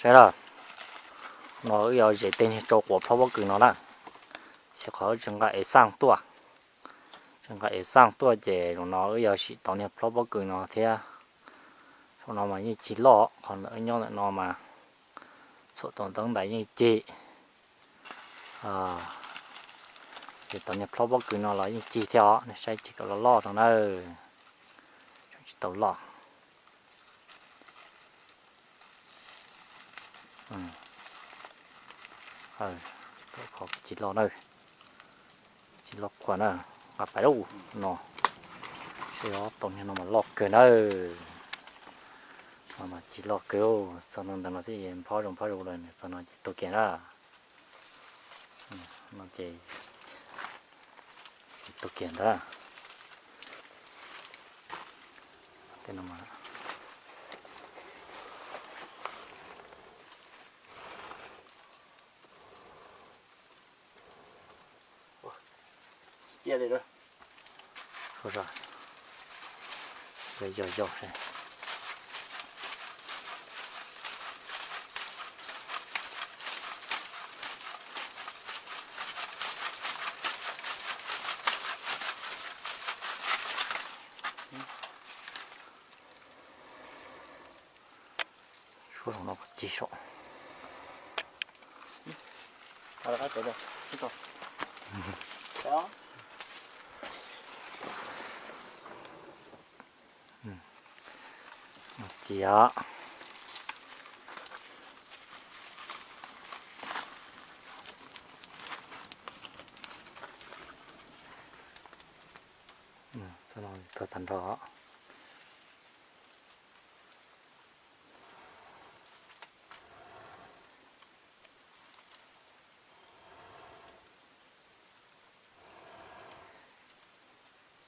Saib lawm, no wb yuav zes tej niag rau quav plhob pob kws no na, xyov qhov wb tsis nqa ev xaj tuaj, tsis nqa ev xaj tuaj ces zaum no wb yuav sim tau niag plhob pob kws no thiab. Saum no mas yeej cig loj, qhov ntawm wb nyob ntawm no mas txhuam tus ntoo ntais yeej cig. Ces tau niag plhob pob kws no los yeej cig thiab os, nej saib cig kom loj loj rau na, tsis tau loj. Qhov cig loj na, cig loj khuam na, nqa pais lauj no. Saib os, tau niag no mas loj kawg na, no mas cig loj kawg, txog ntawm no xwb es nphob zoo nphob zoo lawm, txog no ces tuag kiag na. No ces, ces tuag kiag ntawd. Tej no mas yog yog. Suab no cig saum. Cig os. Tag tag nrho.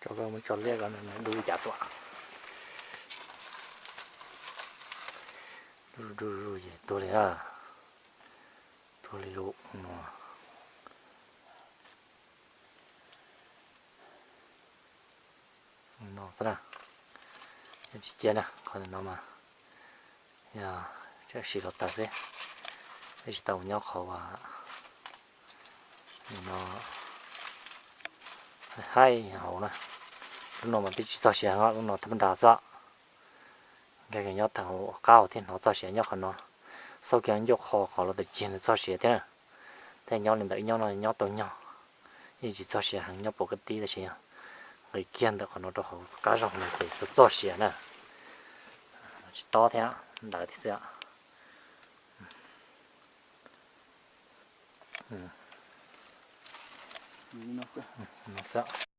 Tso koj mus tso liaj ko, dub li cas tuaj. Dub dub dub ces tuag li na. Tuag li lawm no. No xwb na. Tsis cia na, qhov no mas yog tseem sim los tag xwb, peb tsis tau mus nyob qhov uas no haib hauv na. Lub no mas peb tsis txog siav heev, lub no thaj pab nrad xwb. Nkag kiag nyob tag hauv qab hauv thiaj hnov txoj sia nyob qhov no. Xauj kiag ncauj qho qhov los tus cig ntawd txoj sia thiab na. Thiaj nyob li ntawd, nyob no nyob tau nyog, yeej tsis txoj sia heev, nyob pom kab tib tab sis nqis kiag ntawm qhov no rau hauv qab zog no ces txog txoj sia na. Tsis tob thiab, ntawd thiab xwb. No xwb.